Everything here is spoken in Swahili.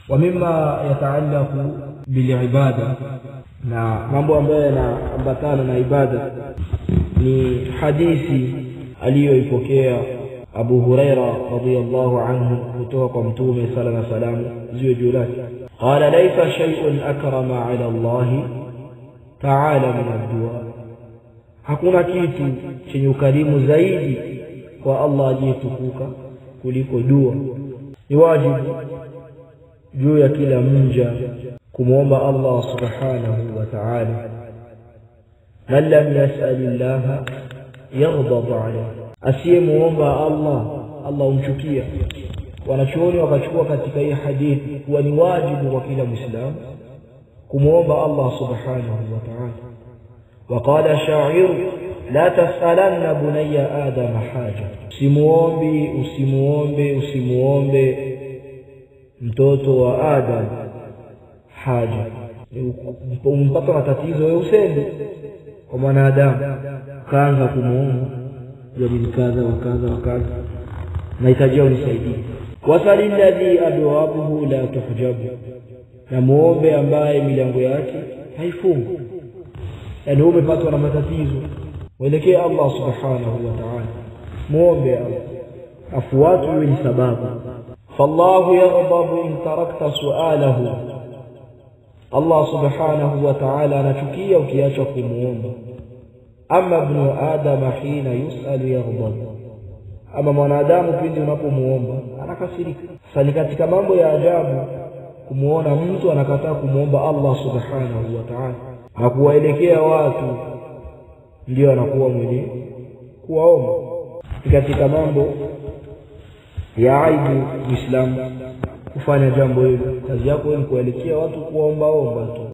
Wa mimma yataallaqu bilibada, na mambo ambayo yanaambatana na ibada ni hadithi aliyoipokea Abu Huraira radhiyallahu anhu kutoka kwa Mtume sala na salamu ziwe juu lake. Qala laysa shay'un akrama ala Allah ta'ala min ad-du'a, hakuna kitu chenye ukarimu zaidi kwa Allah aliyetukuka kuliko dua. Ni wajibu juu ya kila mja kumuomba Allah subhanahu wa ta'ala. Man lam yas'alillaha yaghdab alayhi, asiyemuomba Allah, Allah humchukia. Wanachuoni wakachukua katika hii hadithi kuwa ni wajibu kwa kila Muislamu kumuomba Allah subhanahu wa ta'ala. Waqala sha'iru la tas'alanna bunayya adama haja, usimuombi usimuombe usimuombe mtoto wa Adam haja. Umpata matatizo wewe usende kwa mwanadamu, kaanza kumuomba jadi kadha wa kadha wa kadha, nahitaji unisaidie. Wasali alladhi abwabuhu la tuhjabu, na muombe ambaye milango yake haifungwi. Yani umepatwa na matatizo, mwelekee Allah subhanahu wa ta'ala, muombe Allah, afuatwe ni sababu. Fallahu yaghdabu in tarakta su'alahu, Allah subhanahu wa ta'ala anachukia ukiacha kumuomba. Ama ibnu adama hina yus'alu yaghdab, ama mwanadamu pindi unapomuomba anakasirika. Sasa ni katika mambo ya ajabu kumuona mtu anakataa kumuomba Allah subhanahu wa ta'ala, na kuwaelekea watu ndio anakuwa mwenye kuwaomba. Ni katika mambo ya aibu Muislamu kufanya jambo hilo. Kazi yako ni kuelekea watu kuwaomba omba tu.